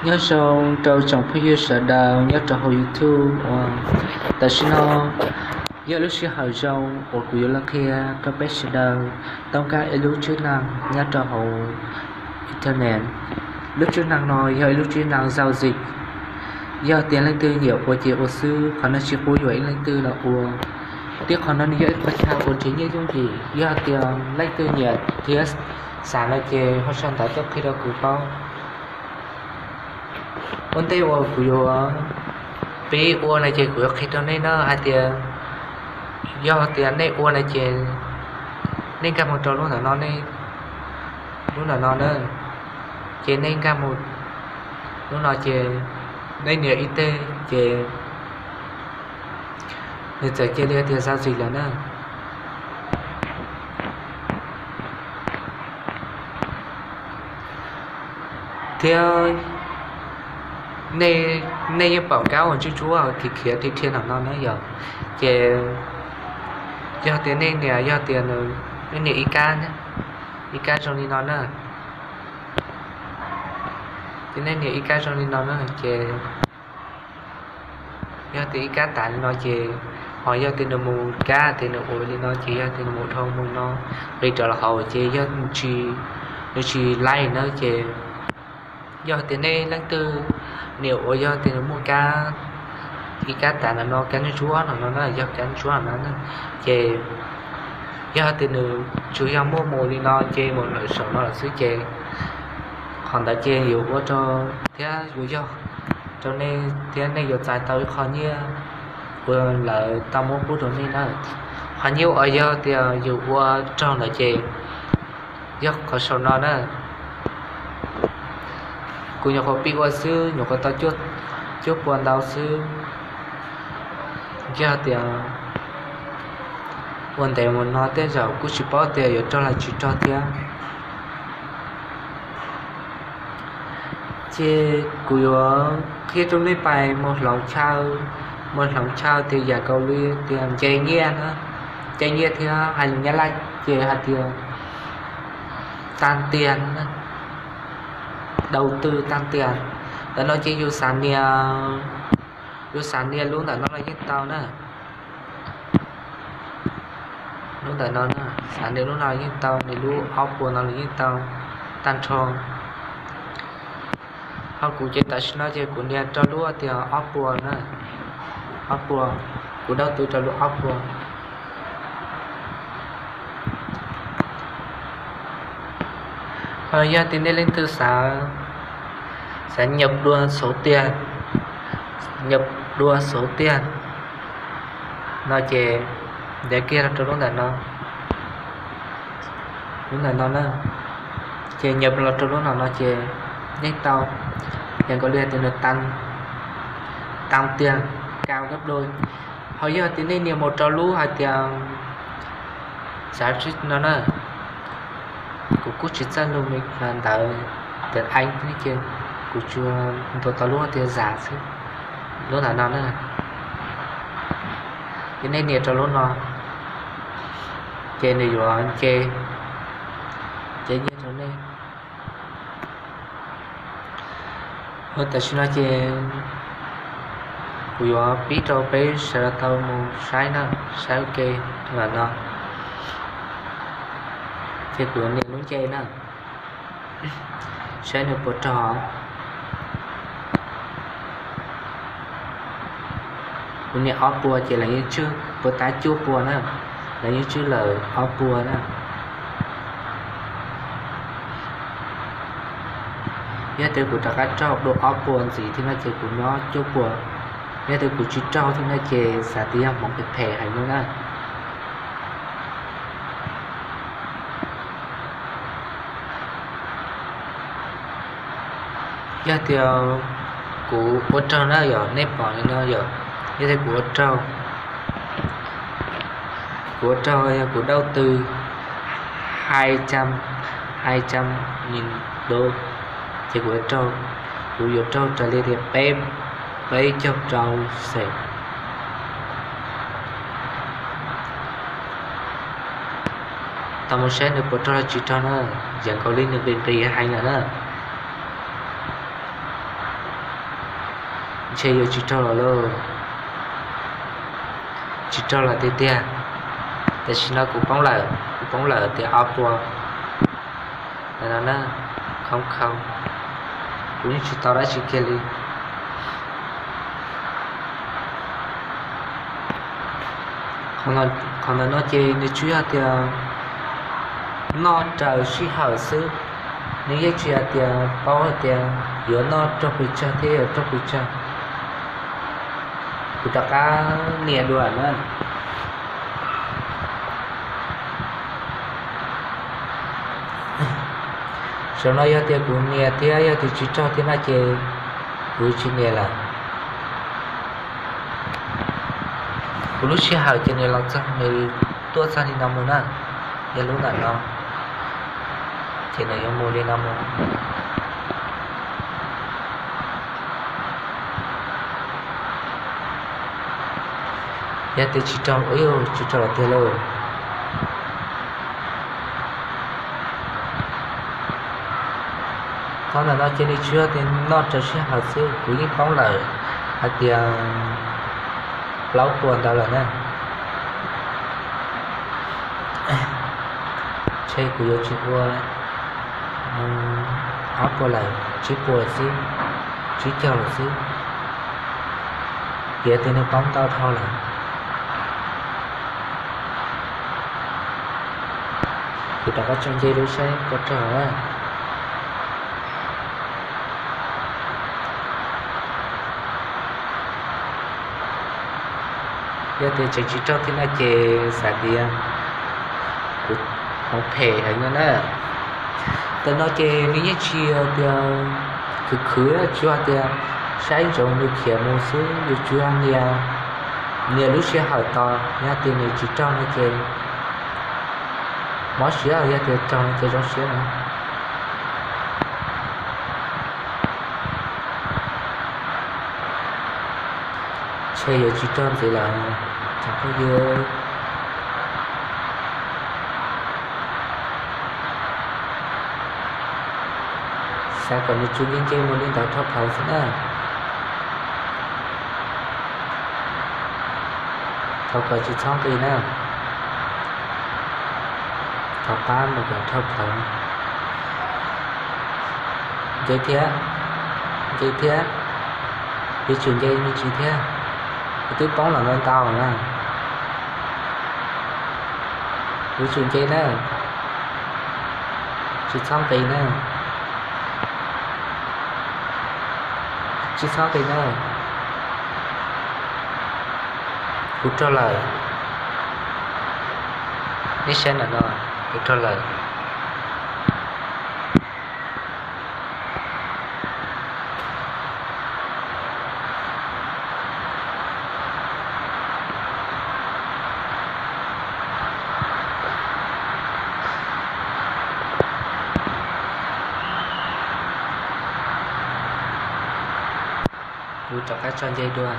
Nyob zoo rau tsoom phooj ywg sawv daws nyob rau hauv YouTube uas tam sim no yog lub sij hawm zoo uas kuv yuav los qhia rau peb sawv daws toob kab ib lub tswb neeg nyob rau hauv internet. Lub tswb neeg no yog ib lub tswb neeg zau zis. Yog tias leej twg nyiam ua ces ua xwb, qhov no tsis quab yuam ib leej twg los ua. Thiab qhov no nws yog ib qho chaw uas nrhiav nyiaj yooj yim, yog tias leej twg nyiam thiab xav no ces ho sau ntawv tuaj qhia rau kuv paub. Ua ntej uas kuv yuav pib ua no ces kuv yuav qhia rau nej na hais tias yog tias nej ua no ces nej nkag mus rau lub ntawm no, lub ntawm no na, ces nej nkag mus lub no ces nej nias ib teg ces nws txawm cia li tias zau zis lawm na. Thiab nej yeej pom kab uas ntsuab ntsuab khiav khiav dhia dhia no no na yog, ces yog tias nej nias, yog tias nws, nej nias ib kab, ib kab zoo li no na, ces nej nias ib kab zoo li no na ces yog tias ib kab tas li no ces, ho yog tias nws mus kab tias nws ua li no ces yog tias nws mus dhau mus no, li rov los hauv ces yog nws tsis laij na ces yog tias nej leej twg nias uas yog tias nws muaj kab, ib kab tas no no, kab ntsuab ntsuab no no na, yog kab ntsuab no na, ces yog tias nws tsuas yog muaj mus li no ces mus lawm saum no lawm xwb ces qhov ntawd ces yuav ua rau thiab yuav yog rau nej thiab nej yuav txais tau ib qho nyiaj uas lawv tau muab pub rau nej na. Qhov nyiaj uas yog tias yus ua raug ntawd ces yog qhov saum no na. Kuv nyuam qhuav pib ua xwb, nyuam qhuav tau cuaj puas ntau xwb. Yog tias ua ntev mus no tej zaum kuj tsis paub tias yuav raug los tsis raug thiab. Ces kuv yuav qhia rau nej pais mus hloov chaw, mus hloov chaw tias yam nkaus li tias nce nyiaj na, nce nyiaj thiab hais lus Nyab Laj ces hais tias tag tiag, đầu tư tag tiag. Ntawm no ces yus xav nias, yus xav nias lub ntawm no los yeej tau na. Lub ntawm no, xav nias lub no los yeej tau, nias lub ob puas no los yeej tau tag nrho. Ho kuv ces tam sim no ces kuv nias rau lub tias ob puas na, ob puas, kuv đầu tư rau lub ob puas. Ho yog tias nej leej twg xav, xav nhập dua số tiền, nhập dua số tiền no ces ntav kiag rau lub ntawm no, lub ntawm no na, ces nhập los rau lub no no ces yeej tau, yam nkaus li hais tias nws tăng, tăng tiền cao gấp đôi. Ho yog tias nej nias mus rau lub hais tias xav tsis no na, kuv kuj tsis txawj lus ntawv, ntawv Anh ces kuv tsuas ntuas tau lub tias giả xwb, lub ntawm no na. Ces nej nias rau lub no ces nws yuav nce, nce nyiaj rau nej. Tam sim no ces kuv yuav pib rau peb sawv daws tau mus saib na, saib ua ke ntawm no. Ces kuv yuav nias lub nce na, saib nws puas raug. Kuv nias ob puas ces lawv yeej tswj, puas tab cuaj puas na, lawv yeej tswj lawm ob puas na. Yog tias kuv rov qab raug dua ob puas ntxiv thiab no ces kuv nyob cuaj puas. Yog tias kuv tsis raug thiab no ces xav tias yog hmoov phem phem heev no na. Yog tias kuv ua raug na yog nej pom li no yog, yog tias kuv ua raug, kuv ua raug yog kuv đầu tư hai trăm, hai trăm nghìn đô, ces kuv ua raug, kuv yuav raug raws li tias peb, peb caug rau xees. Tau mus saib nws puas raug los tsis raug na, yam nkaus li nws nqis nqis heev lawm na. Ntshe yuav tsis raug los lauj, tsis raug los tiag tiag. Tam sim no kuv poob lawm, kuv poob lawm tias ob puas. Ntawm no na, khoob khoob, kuv yeej tsis tau dab tsi kiag li. Qhov ntawm no ces nws tsuas yog tias noj raws sij hawm xwb, nws yeej tsis hais tias paub hais tias yuav noj raug pes tsawg thiab yuav raug pes tsawg. Kuv rov qab nias dua na. Zaum no yog tias kuv nias thiab yog tias tsis raug thiab no ces kuv tsis nias lawm. Kuv lub sij hawm ces nws los txog, nws tuaj txog li no mus na, yog lub ntawm no ces nws yuav mus li no mus. Yog tias tsis raug, tsis raug lawm tiag lauj. Qhov ntawm no ces nws tsuas yog tias noj raws sij hawm xwb, kuv yeej poob lawm hais tias plaub puas ntawd lawm na. Ntshe kuv yuav tsis ua ob puas lawm, tsib puas xwb, tsib caug lawm xwb. Piav tias nws poob ntau dhau lawm. Kuv rov qab tso nce dua saib puas raug. Yog tias tseem tsis raug thiab no ces xav tias kuv hmoov phem heev no na. Ntawm no ces nws yeej tsis yog tias khwv khwv, tsuas tias saib ntsoov nws khiav mus xwb, yus tsuas yog nias, nias lub sij hawm tos, yog tias nws tsis raug no ces mob siab, yog tias raug no ces zoo siab na. Ntshe yuav tsis raug ntxiv lawm tsoom phooj ywg. Xav kom nws tsuas nce nce mus li ntawd dhau plaws xwb na. Thov kom tsis txhob nqis na. Thov pab mus kom dhau plaws. Nce thiab, nce thiab. Yuav tsum nce me ntsis thiab. Kuv twb poob los ntau ntau na. Yuav tsum nce na. Tsis txhob nqis na. Tsis txhob nqis na. Kuv raug lawm. Nej saib ntawm no, kuv raug lawm. Kuv rov qab tso nce dua.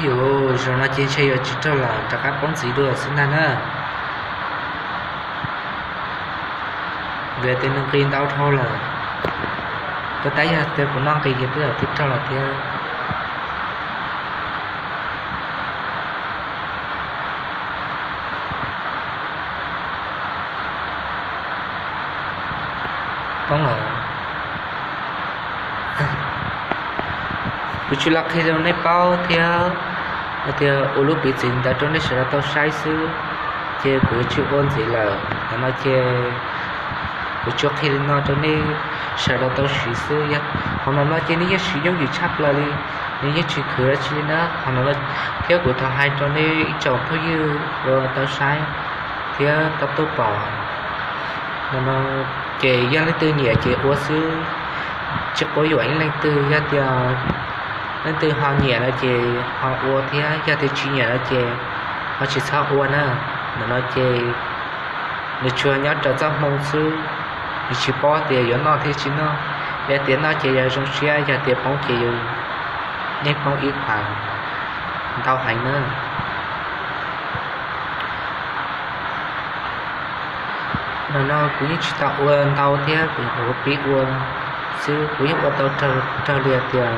Yus, zaum no ces ntshe yuav tsis raug lawm, rov qab poob ntxiv dua xwb ntag na. Vim tias nws nqis ntau dhau lawm. Tab tab yog tias kuv noj nqis ces twb yog twb raug lawm thiab. Poob lawm. Kuv tsuas los qhia rau nej paub thiab hais tias ua lub piv txwv ntawd rau nej sawv daws tau saib xwb, ces kuv tsis ua ntxiv lawm. Qhov no ces kuv tsuas qhia li no rau nej sawv daws tau siv xwb. Qhov no no ces nws yeej siv yooj yim tshaj plaws li, nws yeej tsis khwv dab tsi li na. Qhov no thiab kuv thov hais rau nej ib tsoom phooj ywg uas tau saib thiab tau tuaj pom no, ces yog leej twg nyiam ces ua xwb, tsis quab yuam ib leej twg. Yog tias leej twg ho nyiam no ces ho ua thiab, yog tias tsis nyiam no ces ho tsis txhob ua na. Ntawm no ces nws tsuas nyob raws txoj hmoo xwb, nws tsis paub tias yuav noj thiab tsis noj. Yog tias noj ces yog zoo siab, yog tias poob ces yus yeej poob ib phav ntau heev na. No kuv yeej tsis tau ua ntau thiab, kuv ua pib ua xwb, kuv yeej ua tau raws li tias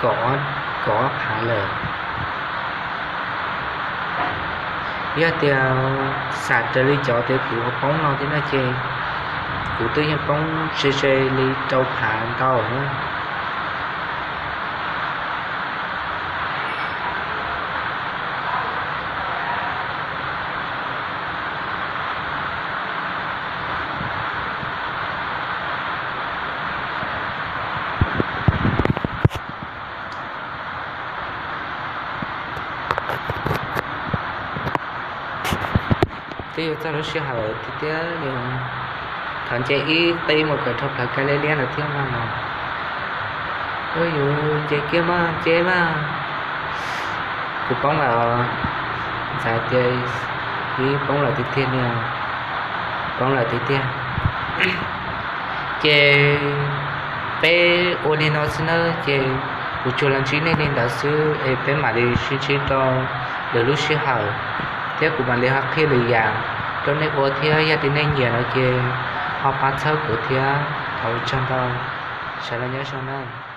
kaum, kaum ob phav lawm. Yog tias xam raws li cov tias kuv ua poob no thiab no ces kuv twb yeej poob ze ze li rau phav ntau na. Twb yuav txog lub sij hawm tiag tiag li, thov nce ib qib mus kom dhau plawv kab liab liab ntawd thiab mas los. Ua yus nce kiag mas nce mas. Kuv poob lawm, ntxhais tias, kuv poob lawm tiag tiag li, poob lawm tiag tiag. Ces peb ua li no xwb na, ces kuv tsuas los ntsib nej li ntawd xwb es peb mam li sib ntsib rau lwm lub sij hawm, thiab kuv mam li ho qhia lwm yam rau nej ua thiab, yog tias nej nyiam no ces ho pab txhawb kuv thiab. Thov ua tsaug ntau, sawv daws nyob zoo na.